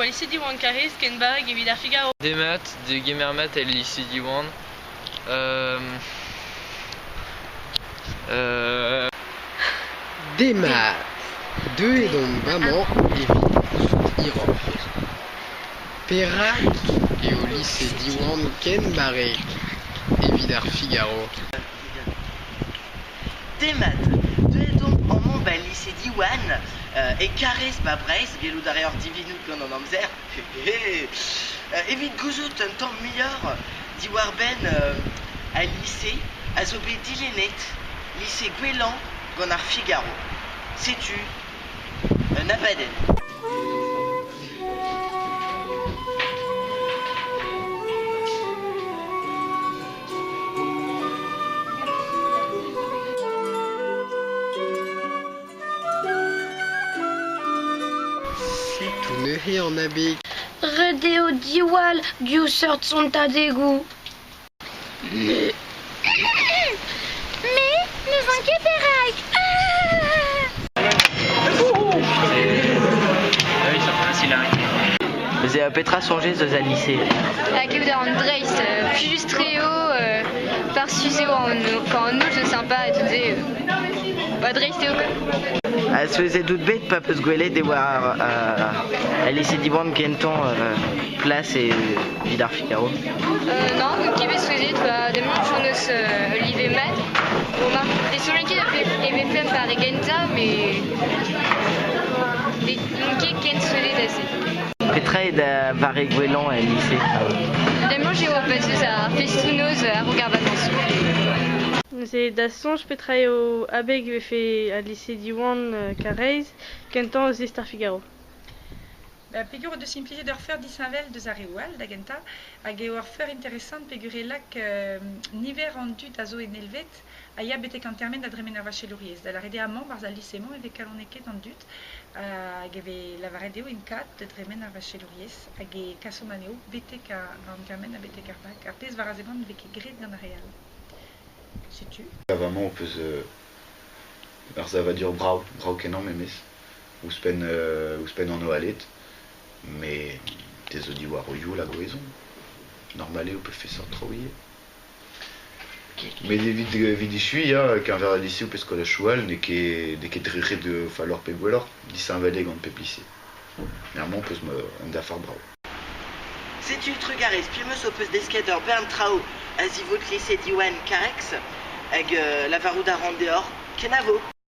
lycée Diwan Karaez ken barrek evit ar Figaro. Demat, degemer mat el lycée Diwan. Euh, euh, Demat! Deuet on bremañ evit gouzout hiroc'h. Perak eo lise Diwan ken barrek evit ar Figaro ? Demat, deuet omp amañ 'ba lise Diwan e Karaez 'ba Breizh, gellout a reoc'h divinout gant an amzer. Evit gouzout un tamm muioc'h diwar-benn al lise a zo bet dilennet lise gwellañ gant ar Figaro. Setu un abadenn. Setu neuze an abeg. Ret eo diwall diouzh seurt sontadegoù. Mais n'ouzon ket perak. Neuze petra soñjez eus al lise? Kaout a ran dreist, plijus-tre eo, farsus eo an holl zo sympa et tout se. Ba dreist eo quoi. Ha souezhet out bet pa 'peus gwelet e oa al lise Diwan kentañ plas evit ar Figaro? Non, ket bet souezhet, ba demañ hon eus ul live mat. Bon, mar ne soñjan ket e vefemp ar re gentañ, met n'on ket ken souezhet a se. Petra eo da vare gwellañ el lise? Demañ eo pas eus ar festoù-noz a-raok ar vakañsoù. Neuze da soñj petra eo abeg e vefe al lise Diwan Karaez kentañ eus list ar Figaro? Peogwir o deus implijet ur feur disheñvel deus ar reoù all da gentañ hag eo ur feur interesant peogwir e lak niver an dud a zo en Elved a ya betek an termen da dremen ar vachelouriezh. Da lâret eo amañ 'barzh al lise-mañ e vez kalonekaet an dud hag e vez lavaret dezho int kat da dremen ar vachelouriezh hag e kasont anezho betek an termen ha betek ar bak. Ar pezh war a seblant ne vez ket graet gant ar re all. Setu. Amañ ho peus ur savadur brav, brav-kenañ memes. Ouzhpenn ouzhpenn an oaled, met te zo diwar o youl hag o ezhomm. Normal eo pefe seurt traoù ivez. Met evit evit echuiñ ya, keñver al liseoù pe skolajoù all n'eo ket n'eo ket dre ret falloc'h pe gwelloc'h, disheñvel eo gant pep lise. Mais amañ peus un dafar brav. Setu trugarez, piv 'meus ho peus desket ur bern traoù a-zivout lise Diwan Karex hag lavarout a ran deoc'h kenavo.